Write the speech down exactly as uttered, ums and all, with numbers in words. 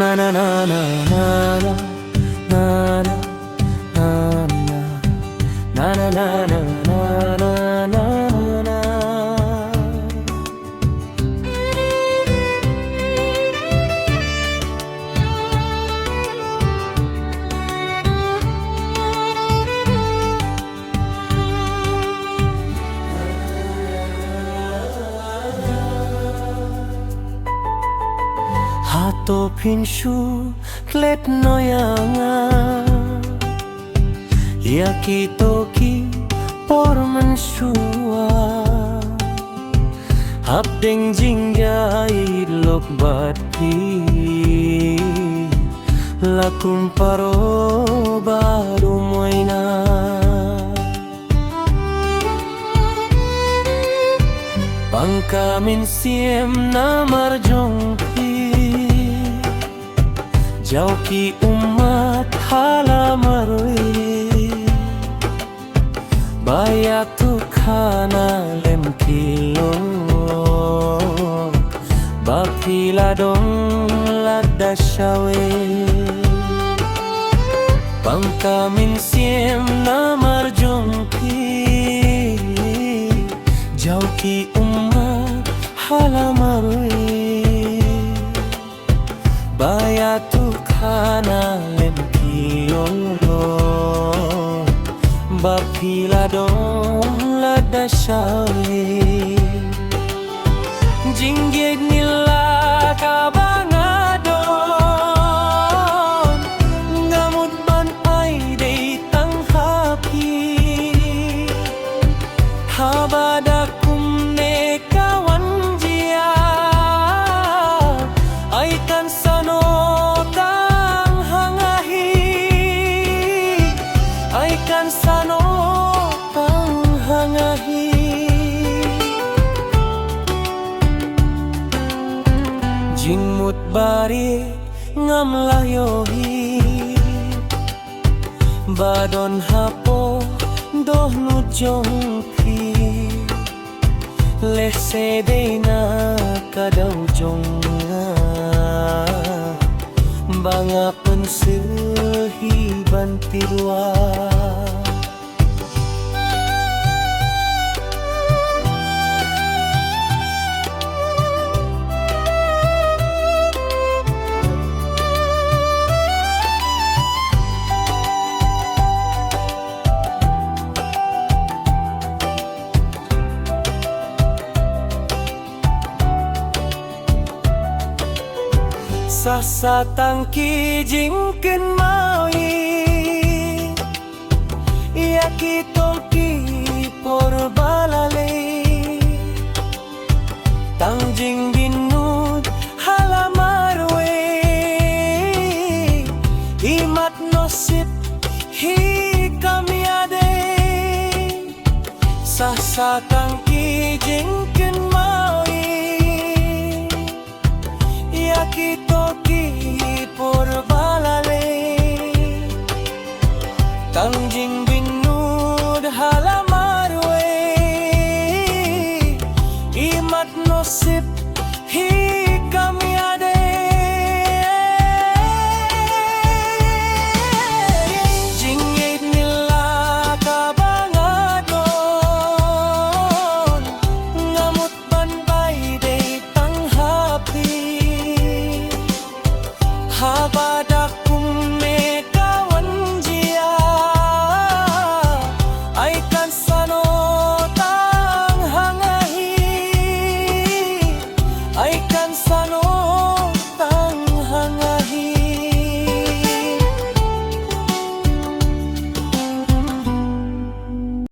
Na na na na na na na na na na na na na na na na. Hato phin shu klet noh ïa nga ïa kito ki por mynshuwa? Hapdeng jingïaid lok bad phi, la kum paro bad u Moina. Pang ka mynsiem namar jong phi, jaw ki ummat ha la marwei. Ba ïathuh khana lem ki lok, ba phi la don lada shawei. Pang ka mynsiem namar jong phi, jaw ki ummat ha la marwei. Ba ïathuh khana lem ki lok, ba phi la don lada shawei. Jingïeit ngi la kaba nga don, nga mut ban ai dei tang ha phi. Haba da kumne ka wan jia, ai kan sa noh tang ha nga hi, ai kan sa noh tang ha nga hi. Jingmut bari ngam lah ïohi, ba don hapoh dohnud jong phi. Lehse dei na ka daw jong nga, ba nga pynsyrhi ban tyrwa. Sah sah tang ki jingkynmaw ïa kito ki por ba la leit. Tang jingbinud ha la marwei, imat noh sip hi kam ïadei. Sah sah tang ki jingkynmaw ïa kito ki por ba la leit. Tang jingbinud ha la marwei, imat noh sip